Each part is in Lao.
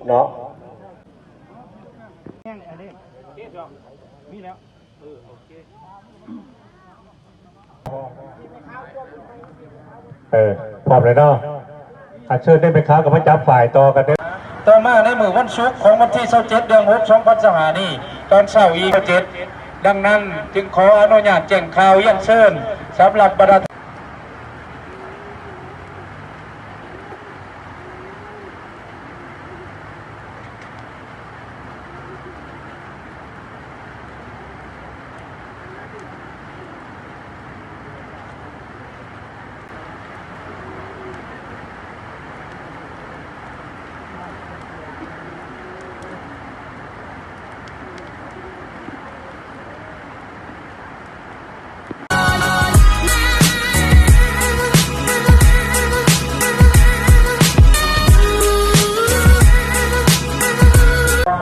ເນາະ. ເອີ ພ້ອມແລ້ວເນາະ. ອັນເຊີນໄດ້ແມ່ຄ້າກໍມາຈັບຝ້າຍຕໍ່ກັນເດີ້. ຕໍ່ມາໃນມື້ວັນສຸກຂອງວັນທີຊາວເຈັດ ເດືອນຫົກ ສອງພັນຊາວຫ້ານີ້ ຕອນເຊົ້າອີກ ຊາວເຈັດ ດັ່ງນັ້ນຈຶ່ງຂໍອະນຸຍາດແຈ້ງຂ່າວຮຽນເຊີນສຳລັບບັນດາ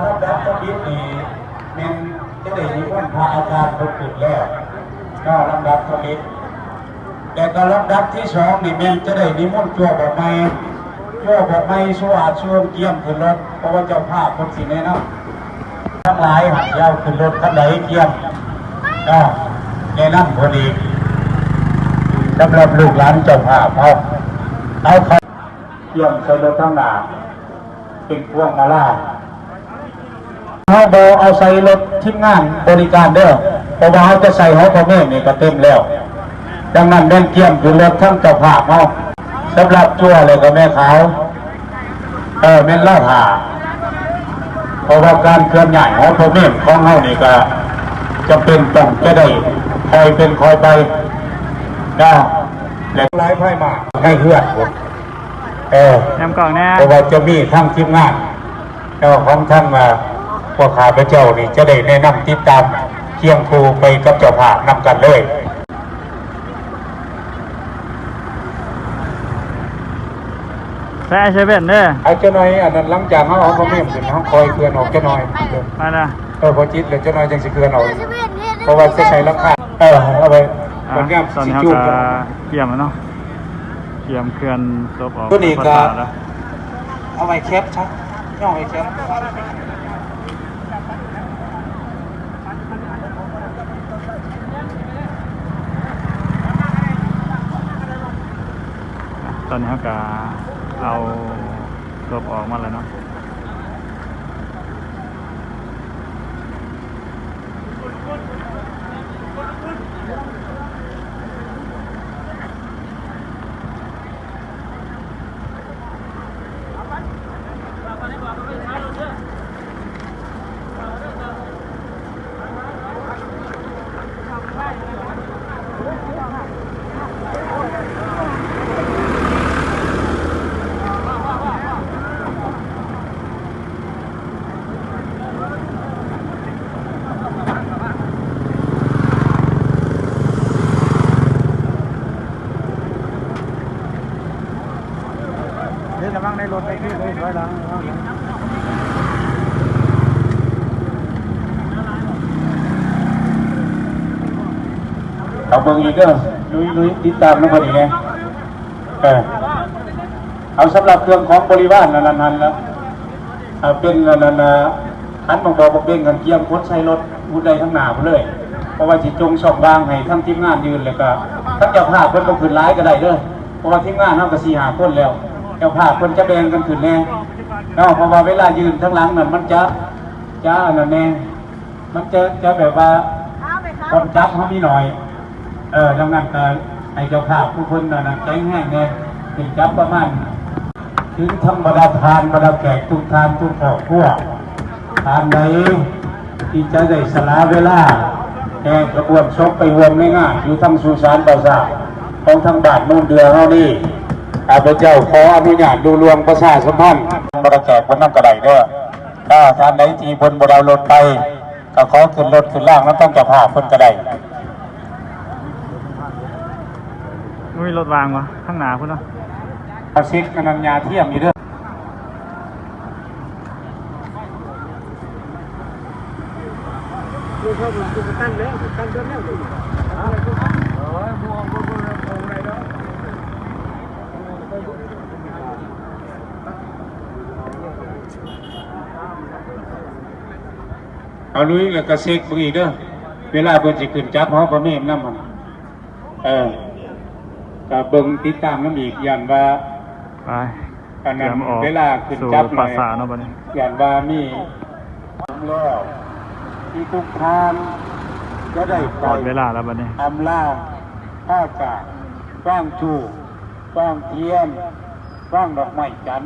ລຳດັບທຳອິດນີ້ແມ່ນຈະໄດ້ນິມົນພະອາຈານເພິ່ນຂຶ້ນແລ້ວເນາະ ລຳດັບທຳອິດ. ແລ້ວກໍລຳດັບທີສອງນີ້ແມ່ນຈະໄດ້ນິມົນຈົວບອກໃໝ່ ຈົວບອກໃໝ່ສູ່ອາດສູ່ກຽມຂຶ້ນລົດ ເພາະວ່າເຈົ້າພາບເພິ່ນຊິແນະນຳ ທັງຫຼາຍຫັ້ນ ຊິເອົາຂຶ້ນລົດຄັນໃດກຽມເນາະ ແນະນຳເພິ່ນອີກ ສຳລັບລູກຫຼານເຈົ້າພາບເຮົາ ເອົາເຂົ້າ ກຽມໃສ່ລົດທາງໜ້າ ເປັນພວງມາລາ. ເຮົາບໍ່ເອົາໃສ່ລົດທີມງານບໍລິການເດີ້ ເພາະວ່າເຮົາຈະໃສ່ຫໍພະເມມນີ້ກໍເຕັມແລ້ວ. ດັ່ງນັ້ນແມ່ນກຽມຢູ່ລົດທາງເຈົ້າພາບເຮົາ. ສຳລັບຈົວແລ້ວກໍແມ່ຂາວ ເອີ ແມ່ນລາວຖ້າ ເພາະວ່າການເຄື່ອນຍ້າຍຫໍພະເມມຂອງເຮົານີ້ກໍຈຳເປັນຕ້ອງຈະໄດ້ຄ່ອຍເປັນຄ່ອຍໄປເນາະ ແລະ ຫຼາຍໄພມາໃນເຮືອນພຸ້ນ. ເອີ ແນມກ້ອງແດ່ ເພາະວ່າຈະມີທາງທີມງານເຈົ້າຂອງທາງ ເອີ ພວກຂ້າພະເຈົ້ານີ້ຈະໄດ້ແນະນຳຕິດຕາມຄຽງຄູ່ໄປກັບເຈົ້າພາບນຳກັນເລີຍ. ໃສ່ເຊເວັນເດີ ເອົາຈັກໜ່ອຍ ອັນນັ້ນ ຫຼັງຈາກເຮົາເອົາຄອມເມັນຂຶ້ນ ເຮົາຄ່ອຍເຄື່ອນອອກຈັກໜ່ອຍ ໄປລະ ເອີ ພໍຈິດແລ້ວຈັກໜ່ອຍຈັ່ງຊິເຄື່ອນອອກ ເພາະວ່າຈະໃສ່ຫຼັງຄາ ເອີ ເອົາໄວ້ ອ່າ ບັດຍາມຊິຈູນກັນ ຕອນນີ້ເຮົາກໍກຽມແລ້ວເນາະ. ກຽມເຄື່ອນສົບອອກ ຕົວນີ້ກໍເອົາໄວ້ແຄັບຊະ ຍ້ອງໄວ້ແຄັບ. ຕອນນີ້ເຮົາກໍເອົາສົບອອກມາແລ້ວເນາະ. ເຮັດລະວັງໃນລົດໄປຄືເລີຍ ຖອຍຫຼັງ ລະວັງ. ເອົາເບິ່ງອີກເດີ ລຸຍໆ ຕິດຕາມນຳເພິ່ນອີກແດ່. ເອີ ເອົາສຳລັບເຄື່ອງຂອງບໍລິວານອັນນັ້ນຫັ້ນລະ ເອົາເປັນອັນນັ້ນ ອັນໝາກບອກບັກເບັງຫັ້ນກຽມຂົນໃສ່ລົດ ຮຸດໄດ້ທາງໜ້າພຸ້ນເລີຍ ເພາະວ່າຊິຈົ່ງຊ່ອງວ່າງໃຫ້ທາງທີມງານຢືນ ແລ້ວກະທາງເຈົ້າພາບເພິ່ນບໍ່ຂຶ້ນຫຼາຍກໍໄດ້ເດີ ເພາະວ່າທີມງານເຮົາກໍສີ່ຫ້າຄົນແລ້ວ ເຈົ້າພາບເພິ່ນຈະແບ່ງກັນຂຶ້ນແດ່ເນາະ ເພາະວ່າເວລາຢືນທາງຫຼັງນັ້ນມັນຈະ ຈະອັນນັ້ນແດ່ ມັນຈະ ຈະແບບວ່າຄວາມຈັບເຮົາມີໜ້ອຍ ເອີ ດັ່ງນັ້ນກໍໃຫ້ເຈົ້າພາບຜູ້ເພິ່ນນັ້ນແຂງແຮງແດ່ ຂຶ້ນຈັບປະມານ ເຖິງທັງບັນດາທ່ານ ບັນດາແຂກທຸກທ່ານ ທຸກຄອບຄົວ ທ່ານໃດທີ່ຈະໄດ້ສະຫຼະເວລາແຫ່ຂະບວນສົບໄປຮ່ວມໃນງານຢູ່ທາງສຸສານປາສາດຂອງທາງບ້ານໂນນເດືອເຮົານີ້ ຂ້າພະເຈົ້າຂໍອະນຸຍາດລຸລ່ວງປະຊາສຳພັນ ບັນດາແຂກເພິ່ນນຳກໍໄດ້ເດີ ຖ້າທ່ານໃດທີ່ເພິ່ນບໍ່ໄດ້ເອົາລົດໄປ ກໍຂໍຂຶ້ນລົດຂຶ້ນລາງນຳທາງເຈົ້າພາບເພິ່ນກໍໄດ້. ມີລົດວ່າງບໍ່? ທາງໜ້າພຸ້ນເນາະ. ເອົາເຊັກອັນນັ້ນຫຍ້າທຽມຢູ່ເດີ. ເອົາລຸຍ ແລ້ວກໍເຊັກເບິ່ງອີກເດີ ເວລາເພິ່ນຊິຂຶ້ນຈັບຫໍພະເມມນຳຫັ້ນ ເອີ ກໍເບິ່ງຕິດຕາມນຳອີກ ຢ້ານວ່າ ໄປ ອັນນັ້ນ ເວລາຂຶ້ນຈັບ ສູ່ປ່າຊ້າເນາະບັດນີ້ ຢ້ານວ່າມີ ແລ້ວ ທີ່ທຸກທ່ານຈະໄດ້ໄປ ຮອດເວລາແລ້ວບັດນີ້ ອຳລາພາຈາກ ວາງທູບ ວາງທຽນ ວາງດອກໄມ້ຈັນ.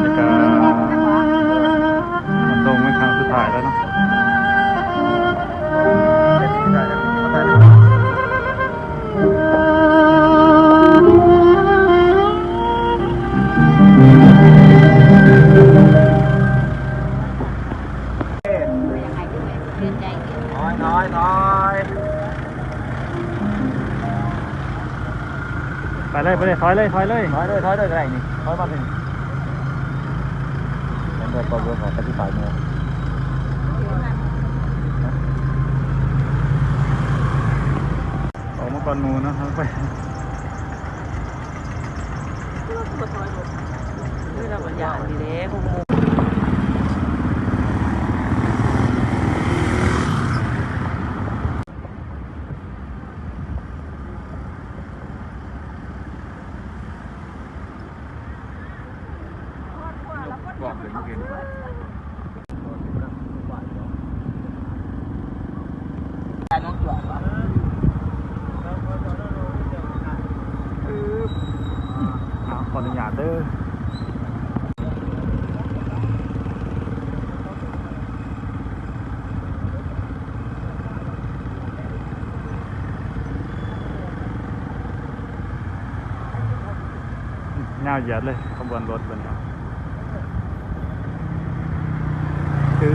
ແລ້ວກະມາສົ່ງເປັນຄັ້ງສຸດທ້າຍແລ້ວເນາະ. ໄປເລີຍ ໄປເລີຍ ຖອຍເລີຍ ຖອຍເລີຍ ຖອຍເລີຍ ຖອຍເລີຍກໍໄດ້ນີ້ ຖອຍມາເລີຍນີ້ ເຫັນບໍ່ ກໍເບິ່ງອອກໄປທີ່ປາຍມື ອອກມາກ່ອນໝູ່ເນາະ ເຮົາໄປ ເອີ ລາວກໍຢ້ານນີ້ແຫຼະ ພວກໝູ່. ຂໍອະນຸຍາດເດີ. ຍາວຢຽດເລີຍ ຂະບວນລົດເພິ່ນ ຄື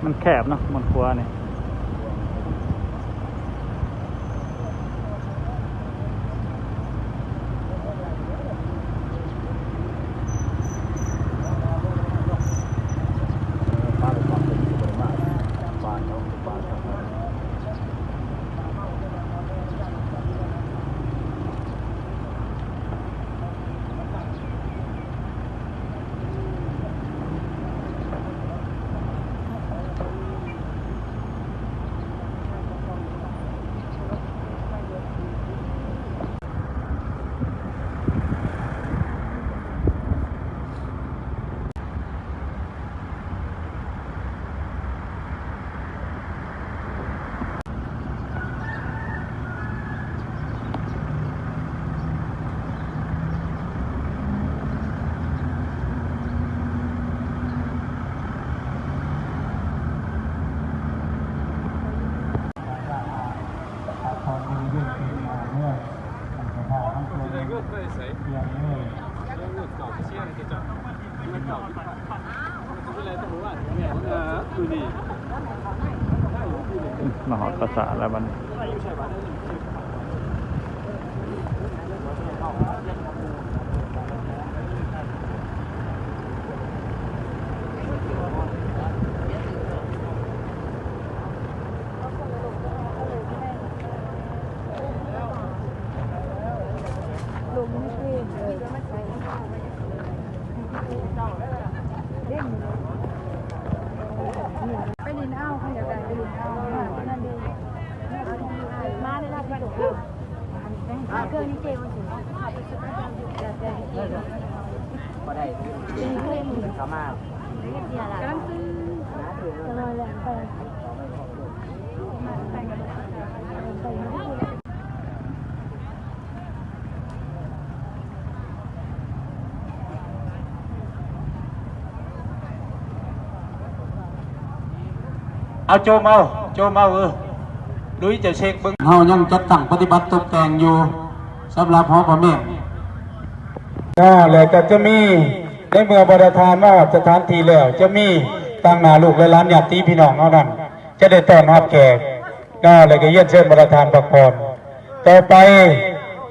ມັນແຄບເນາະ ບ່ອນຂົວນີ້. ມາຮອດປາສາດແລ້ວບັດນີ້. ໄປຫຼິ້ນເອົາ ຄັນຢາກໄດ້ໄປຫຼິ້ນເອົາ ມານັ້ນເດ້ ມາເລີຍນະ ມາເລີຍນະ ບໍ່ໄດ້ ເພິ່ນເຂົ້າມາ ກຳລັງຊື້ ເອົາ ໂຈມເອົາ ໂຈມເອົາ ເອີ ລຸຍຈະເຊັກເບິ່ງ. ເຮົາຍັງຈັດຕັ້ງປະຕິບັດຕົບແຕ່ງຢູ່ ສຳລັບຫໍພະເມມ ເນາະ ແລ້ວກໍຈະມີ ໃນເມື່ອບັນດາທ່ານມາຮອດສະຖານທີ່ແລ້ວ ຈະມີຕາງໜ້າລູກແລະຫຼານ ຍາດຕິພີ່ນ້ອງເຮົານັ້ນ ຈະໄດ້ຕ້ອນຮັບແຂກ ເນາະ ແລ້ວກໍຮຽນເຊີນບັນດາທ່ານພັກຜ່ອນ. ຕໍ່ໄປ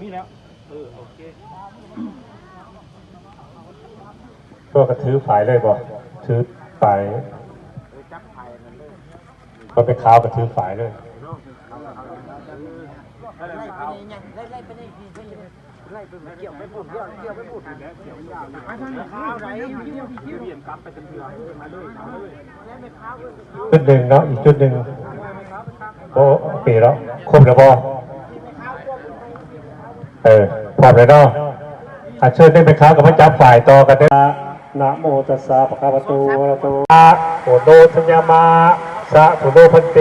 ມີແລ້ວ ເອີ ໂອເຄ ພວກກໍຖືຝາຍເລີຍບໍ່? ຖືຝາຍ ເອີ ຈັບຝາຍນັ້ນເລີຍ ບໍ່ເປັນຂາວກໍຖືຝາຍເລີຍ. ຈຸດໜຶ່ງເນາະ ອີກຈຸດໜຶ່ງ. ໂອເຄເນາະ ຄົບແລ້ວບໍ່? ເອີ ພ້ອມແລ້ວເນາະ. ອັນເຊີນແມ່ຂາວກໍມາຈັບຝາຍຕໍ່ກັນເດີ້. ນະໂມຕັດສະ ພະຄະວະໂຕ ອະລະຫະໂຕ ໂອໂນຊະຍາມະ ສາທຸໂນພັນເຕ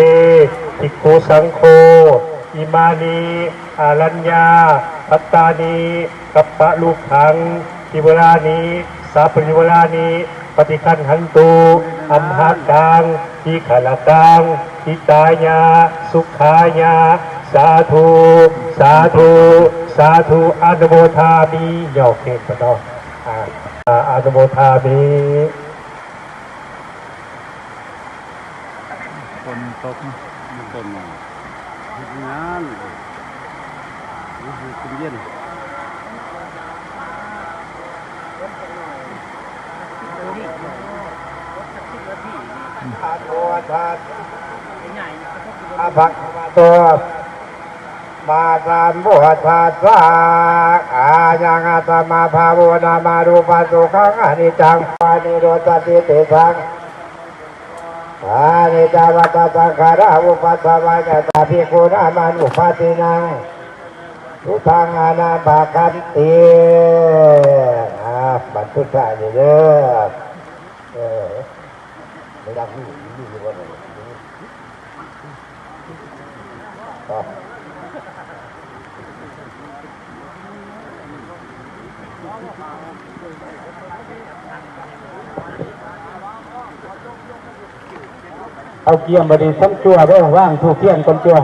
ພິກຂຸສັງໂຄ ອິມານິ ອາລັນຍາ ພັດຕານິ ກັບປະລຸກຂັງ ທິວະລານິ ສາປະລິວະລານິ ປະຕິຄັນຫັນຕຸ ອັມຫະກັງ ທິຄະລະຕັງ ຫິຕາຍະ ສຸຂາຍະ ສາທຸ ສາທຸ ສາທຸ ອະນຸໂມທາມິ ຍອກເຂດປະເນາະ ອາ ອາ ອະນຸໂມທາມິ. ຝົນຕົກ ມັນຕົກໜ້ອຍ ເຮັດງານ ຢູ່ເຮັດກິນເຢັນ. ອະພະຄະວະໂຕ ອະມະຫະສັງໂຄ ຕັດສະ ອາຍັງ ອາຕະມາພາໂວ ນາມາຮູປັງ ສຸຂັງ ອະນິດຈັງ ອານິໂຣທະທິຕິສັງ ອານິດຈາວັດຕະສັງຂາຣາ ອຸປັດສະວາຍະຕາ ພິກຂຸນາມານຸປັດຖິນັງ ສຸທັງ ອານາປະກັນຕິ. ອາ ບັດສຸດທ້າຍນີ້ເດີ ເອີ ໄດ້ຮັບຮູ້ ຮູ້ຢູ່ບໍ່? ເອົາກຽມບາດນີ້ ທັງຈົວເດີ ວາງທູບທຽນກ່ອນຈົວ.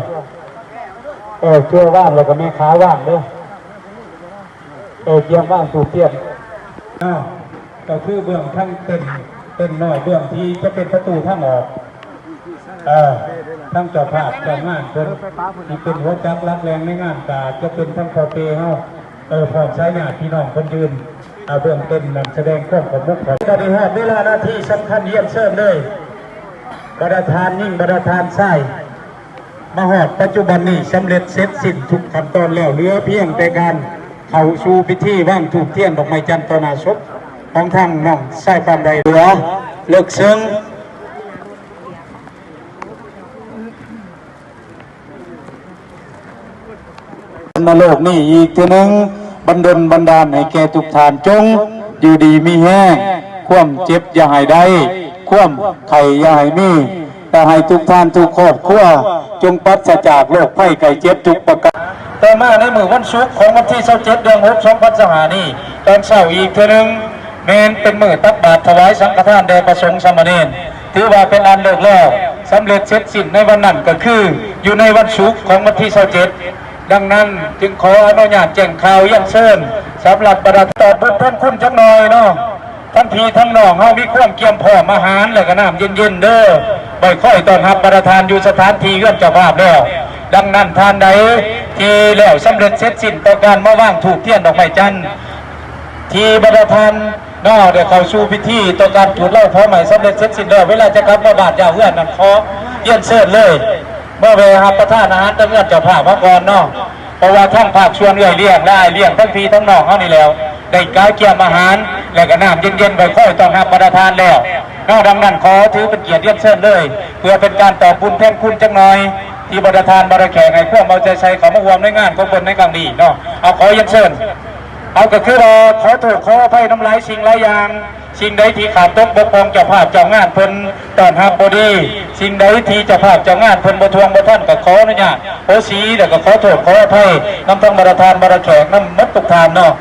ເອີ ຈົວວາງແລ້ວກໍແມ່ຂາວາງເດີ. ເອີ ກຽມວາງທູບທຽນເນາະ. ກໍຄືເບື້ອງທາງເຕັນ ເຕັນນ້ອຍ ເບື້ອງທີ່ຈະເປັນປະຕູທາງອອກ ເອີ ທາງເຈົ້າພາບເຈົ້າງານເພິ່ນທີ່ເປັນຫົວຈັກຫຼັກແຫຼ່ງໃນງານ ກະຈະເປັນທາງພໍ່ເປເຮົາ ເອີ ພ້ອມສາຍຍາດພີ່ນ້ອງເພິ່ນຢືນ ເອີ ເບື້ອງເຕັນນັ້ນ ສະແດງຄວາມຂອບອົກຂອບ ກໍໄດ້ຮອດເວລານາທີສຳຄັນ ຮຽນເຊີນເລີຍ ບັນດາທ່ານຍິງ ບັນດາທ່ານຊາຍ. ມາຮອດປັດຈຸບັນນີ້ ສຳເລັດເສັດສິ້ນທຸກຂັ້ນຕອນແລ້ວ ເຫຼືອພຽງແຕ່ການເຂົ້າສູ່ພິທີວາງທູບທຽນດອກໄມ້ຈັນຕໍ່ໜ້າສົບຂອງທາງນ້ອງຊາຍປານໃດ ເຫຼືອເລິກເຊິ່ງ ນະໂລກນີ້ອີກເທື່ອໜຶ່ງ ບັນດົນບັນດານໃຫ້ແກ່ທຸກທ່ານ ຈົ່ງຢູ່ດີມີແຮງ ຄວາມເຈັບຢ່າໃຫ້ໄດ້ ຄວາມໄຂ້ຢ່າໃຫ້ມີ ແລະ ໃຫ້ທຸກທ່ານທຸກຄອບຄົວ ຈົ່ງປາສະຈາກໂລກໄພໄຂ້ເຈັບທຸກປະການ. ຕໍ່ມາໃນມື້ວັນສຸກຂອງວັນທີຊາວເຈັດ ເດືອນຫົກ ສອງພັນຊາວຫ້ານີ້ ຕອນເຊົ້າອີກເທື່ອໜຶ່ງ ແມ່ນເປັນມື້ຕັກບາດຖວາຍສັງຄະທານແດ່ພະສົງສາມະເນນ ຖືວ່າເປັນອັນເລີກແລ້ວ ສຳເລັດເສັດສິ້ນໃນວັນນັ້ນ ກໍຄືຢູ່ໃນວັນສຸກຂອງວັນທີຊາວເຈັດ. ດັ່ງນັ້ນຈຶ່ງຂໍອະນຸຍາດແຈ້ງຂ່າວຮຽນເຊີນ ສຳລັບບັນດາຕອບບຸນແທນຄຸນຈັກໜ່ອຍເນາະ. ທັງພີ່ທັງນ້ອງເຮົາມີຄວາມກຽມພ້ອມອາຫານ ແລະກະນ້ຳເຢັນໆເດີ ໄວ້ຄອຍຕ້ອນຮັບບັນດາທ່ານຢູ່ສະຖານທີ່ເຮືອນເຈົ້າພາບແລ້ວ. ດັ່ງນັ້ນທ່ານໃດທີ່ແລ້ວສຳເລັດເສັດສິ້ນຕໍ່ການມາວາງທູບທຽນດອກໄມ້ຈັນ ທີ່ບັນດາທ່ານເນາະ ໄດ້ເຂົ້າສູ່ພິທີຕໍ່ການຈູດເລົາເຜົາໄໝ້ສຳເລັດເສັດສິ້ນແລ້ວ ເວລາຈະກັບມາບ້ານຢາວເຮືອນນັ້ນ ຂໍຮຽນເຊີນເລີຍ ມາແວ່ຮັບປະທານອາຫານແຕ່ເຮືອນເຈົ້າພາບເຮົາກ່ອນເນາະ ເພາະວ່າທາງພາກສ່ວນເອື້ອຍລ້ຽງ ແລະ ອ້າຍລ້ຽງ ທັງພີ່ທັງນ້ອງເຮົານີ້ແລ້ວ ໄດ້ກະກຽມອາຫານ ແລະກະນ້ຳເຢັນໆໄວ້ຄອຍຕ້ອນຮັບບັນດາທ່ານແລ້ວເນາະ. ດັ່ງນັ້ນ ຂໍຖືເປັນກຽດຮຽນເຊີນເລີຍ ເພື່ອເປັນການຕອບບຸນແທນຄຸນຈັກໜ່ອຍ ທີ່ບັນດາທ່ານບັນດາແຂກໃຫ້ຄວາມເອົາໃຈໃສ່ເຂົ້າມາຮ່ວມໃນງານຂອງເພິ່ນໃນຄັ້ງນີ້ເນາະ. ເອົາ ຂໍຮຽນເຊີນ. ເອົາ ກໍຄືວ່າຂໍໂທດຂໍອະໄພນຳຫຼາຍສິ່ງຫຼາຍຢ່າງ ສິ່ງໃດທີ່ຂາດຕົກບົກຜ່ອງ ເຈົ້າພາບເຈົ້າງານເພິ່ນຕ້ອນຮັບບໍ່ດີ ສິ່ງໃດທີ່ເຈົ້າພາບເຈົ້າງານເພິ່ນບໍ່ທ່ວງບໍ່ທັນ ກໍຂໍອະນຸຍາດໂຫສີ ແລ້ວກໍຂໍໂທດຂໍອະໄພນຳທັງບັນດາທ່ານບັນດາແຂກນຳໝົດທຸກທ່ານເນາະ.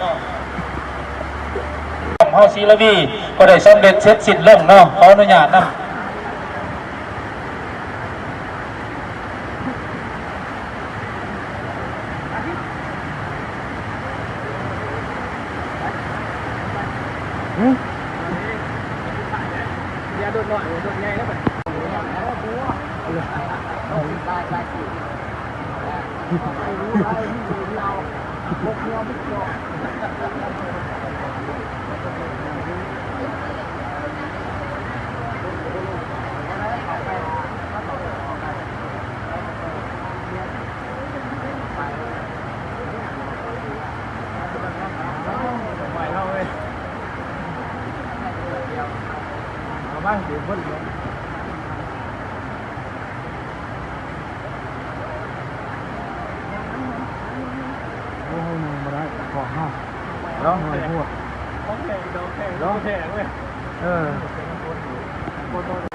ເຮົາສີລະວີກໍໄດ້ສຳເລັດເສັດສິ້ນລົງເນາະ ຂໍອະນຸຍາດນຳ. ຢ່າໂດດໜ້ອຍ ໂດດໃຫຍ່ແລ້ວບັດນີ້. ເອົາໄປ ເດ ເບິດເລີຍ. ໂອ້ໂຫ ຍັງບໍ່ໄດ້ ຂອງເຮົາ ລອງ ໜ່ວຍໂຫດ ຂອງແທ້ ຂອງແທ້ ເນາະ ຂອງແທ້ເວີຍ ເອີ.